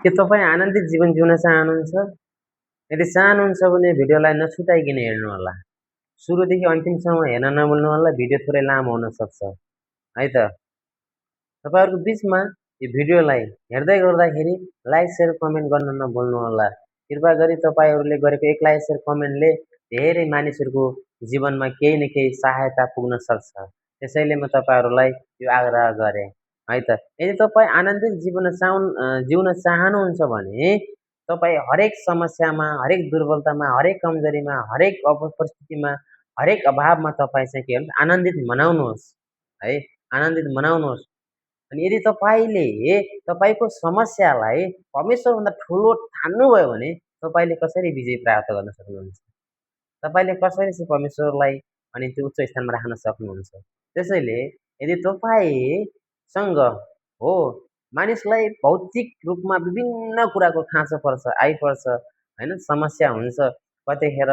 के तपाईँ आनन्दित जीवन जिउन चाहनुहुन्छ? यदि चाहनुहुन्छ भने भिडियोलाई नछुटाइकन हेर्नुहोला। सुरुदेखि अन्तिमसम्म हेर्न नभुल्नुहोला, भिडियो थोरै लामो हुनसक्छ है त। तपाईँहरूको बिचमा यो भिडियोलाई हेर्दै गर्दाखेरि लाइक सेयर कमेन्ट गर्न नभुल्नुहोला। कृपया गरी तपाईँहरूले गरेको एक लाइक सेयर कमेन्टले धेरै मानिसहरूको जीवनमा केही न केही सहायता पुग्न सक्छ। त्यसैले म तपाईँहरूलाई यो आग्रह गरेँ है त। यदि तपाईँ आनन्दित जिउन चाहनुहुन्छ भने तपाईँ हरेक समस्यामा, हरेक दुर्बलतामा, हरेक कमजोरीमा, हरेक परिस्थितिमा, हरेक अभावमा तपाईँ चाहिँ के भन्नु आनन्दित मनाउनुहोस् है, आनन्दित मनाउनुहोस्। अनि यदि तपाईँले तपाईँको समस्यालाई परमेश्वरभन्दा ठुलो ठान्नुभयो भने तपाईँले कसरी विजय प्राप्त गर्न सक्नुहुन्छ? तपाईँले कसरी चाहिँ परमेश्वरलाई अनि त्यो उच्च स्थानमा राख्न सक्नुहुन्छ? त्यसैले यदि तपाईँसँग हो मानिसलाई भौतिक रूपमा विभिन्न कुराको खाँचो पर्छ, आइपर्छ होइन, समस्या हुन्छ। कतिखेर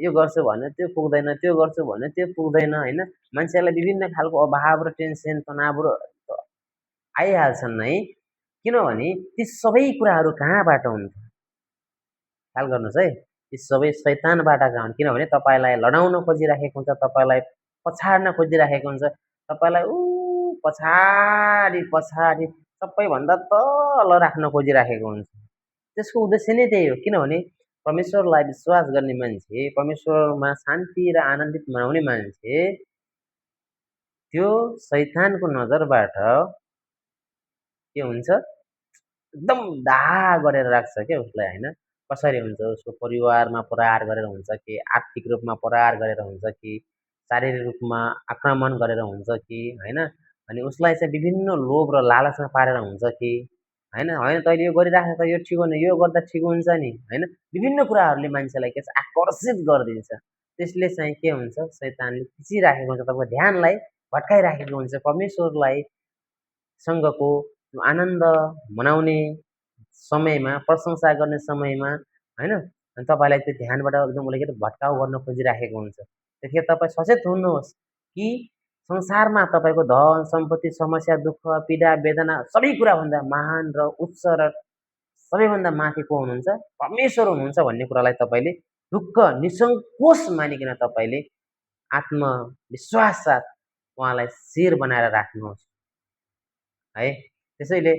यो गर्छु भने त्यो पुग्दैन, त्यो गर्छु भने त्यो पुग्दैन होइन। मान्छेलाई विभिन्न खालको अभाव र टेन्सन, तनाव आइहाल्छन् है। किनभने ती सबै कुराहरू कहाँबाट हुन्? ख्याल गर्नुहोस् है, ती सबै शैतानबाट हुन्। किनभने तपाईँलाई लडाउन खोजिराखेको हुन्छ, तपाईँलाई पछाड्न खोजिराखेको हुन्छ, तपाईँलाई पछाडि पछाडि सबैभन्दा तल राख्न खोजिराखेको हुन्छ। त्यसको उद्देश्य नै त्यही हो। किनभने परमेश्वरलाई विश्वास गर्ने मान्छे, परमेश्वरमा शान्ति र आनन्दित मनाउने मान्छे त्यो शैतानको नजरबाट के हुन्छ, एकदम दाह गरेर राख्छ क्या उसलाई होइन। कसरी हुन्छ? उसको परिवारमा प्रहार गरेर हुन्छ कि, आर्थिक रूपमा प्रहार गरेर हुन्छ कि, शारीरिक रूपमा आक्रमण गरेर हुन्छ कि होइन। अनि उसलाई चाहिँ विभिन्न लोभ र लालचमा पारेर हुन्छ कि होइन। होइन तैँले यो गरिराख त यो ठिक होइन, यो गर्दा ठिक हुन्छ नि होइन। विभिन्न कुराहरूले मान्छेलाई के चाहिँ आकर्षित गरिदिन्छ। त्यसले चाहिँ के हुन्छ, शैतानले खिचिराखेको हुन्छ, तपाईँको ध्यानलाई भट्काइराखेको हुन्छ परमेश्वरलाई सँगको आनन्द मनाउने समयमा, प्रशंसा गर्ने समयमा होइन। अनि तपाईँलाई त्यो ध्यानबाट एकदम उसले के भट्काउ गर्न खोजिराखेको हुन्छ। त्यतिखेर तपाईँ सचेत हुनुहोस् कि संसारमा तपाईँको धन सम्पत्ति, समस्या, दुःख, पीडा, वेदना सबै कुराभन्दा महान र उच्च र सबैभन्दा माथि को हुनुहुन्छ? परमेश्वर हुनुहुन्छ भन्ने कुरालाई तपाईँले ढुक्क निसङ्कोच मानिकन तपाईँले आत्मविश्वास साथ उहाँलाई शिर बनाएर राख्नुहोस् है। त्यसैले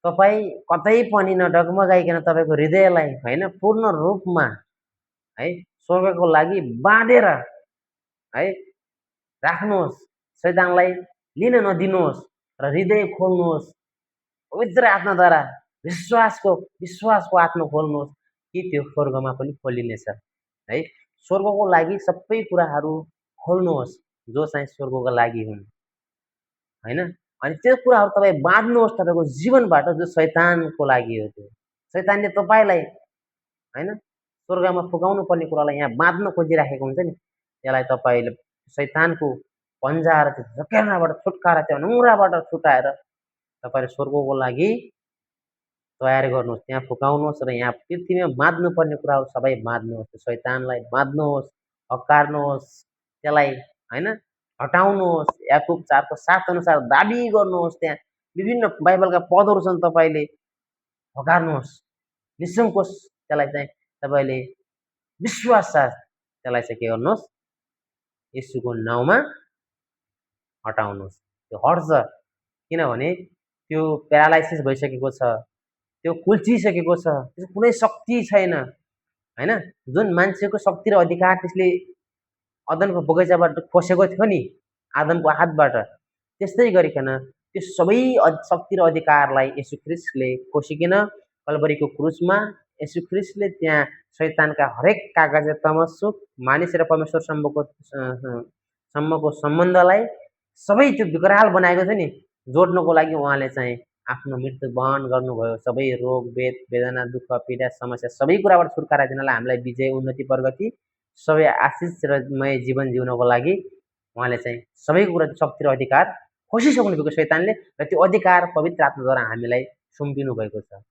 तपाईँ कतै पनि नडगमगाइकन तपाईँको हृदयलाई होइन पूर्ण रूपमा है स्वर्गको लागि बाँधेर है राख्नुहोस्। शैतानलाई लिन नदिनुहोस् र हृदय खोल्नुहोस्। पवित्र आत्माद्वारा विश्वासको आत्मा खोल्नुहोस् कि त्यो स्वर्गमा पनि खोलिनेछ है। स्वर्गको लागि सबै कुराहरू खोल्नुहोस् जो चाहिँ स्वर्गको लागि हुन् होइन। अनि त्यो कुराहरू तपाईँ बाँध्नुहोस् तपाईँको जीवनबाट, जो शैतानको लागि हो। त्यो शैतानले तपाईँलाई होइन स्वर्गमा पुगाउनु पर्ने कुरालाई यहाँ बाँध्न खोजिराखेको हुन्छ नि। त्यसलाई तपाईँले शैतानको पन्जाएर झकेर्नाबाट छुटकाएर, त्यो अनुराबाट छुटाएर तपाईँले स्वर्गको लागि तयार गर्नुहोस्, त्यहाँ फुकाउनुहोस् र यहाँ पृथ्वीमा बाँध्नुपर्ने कुराहरू सबै बाँध्नुहोस्। त्यो शैतानलाई बाँध्नुहोस्, हकार्नुहोस्, त्यसलाई होइन हटाउनुहोस्। याकुब 4:7 अनुसार दाबी गर्नुहोस्। त्यहाँ विभिन्न बाइबलका पदहरू छन्, तपाईँले हकार्नुहोस् निसङ्कोच। त्यसलाई चाहिँ तपाईँले विश्वास साथ त्यसलाई चाहिँ के गर्नुहोस्, येशूको नाउँमा हटाउनुहोस्। त्यो हट्छ, किनभने त्यो प्यारालाइसिस भइसकेको छ, त्यो कुल्चिसकेको छ, त्यसको कुनै शक्ति छैन होइन। जुन मान्छेको शक्ति र अधिकार त्यसले अदनको बगैँचाबाट खोसेको थियो नि आदमको हातबाट, त्यस्तै गरिकन त्यो सबै शक्ति र अधिकारलाई येशू ख्रीष्टले खोसिकन कल्भरीको क्रुसमा येशू ख्रीष्टले त्यहाँ शैतानका हरेक कागज तमस्सुक मानिस र परमेश्वर सम्मको सम्बन्धलाई सबै त्यो विकराल बनाएको थियो नि, जोड्नको लागि उहाँले चाहिँ आफ्नो मृत्यु वहन गर्नुभयो। सबै रोग वेदना, दुःख, पीडा, समस्या सबै कुराबाट छुटकारा दिनलाई, हामीलाई विजय, उन्नति, प्रगति, सबै आशिष र मय जीवन जिउनको लागि उहाँले चाहिँ सबै कुरा शक्ति र अधिकार खोसिसक्नु भएको शैतानले, र त्यो अधिकार पवित्र आत्माद्वारा हामीलाई सुम्पिनु भएको छ।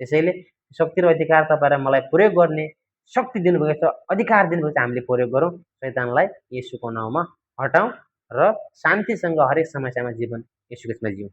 त्यसैले शक्ति र अधिकार तपाईँ र मलाई प्रयोग गर्ने शक्ति दिनुभएको छ, अधिकार दिनुभएको छ। हामीले प्रयोग गरौँ, शैतानलाई येशूको नाउँमा हटाउँ र शान्तिसँग हरेक समस्यामा जीवन येशू ख्रीष्टमा जिउँ।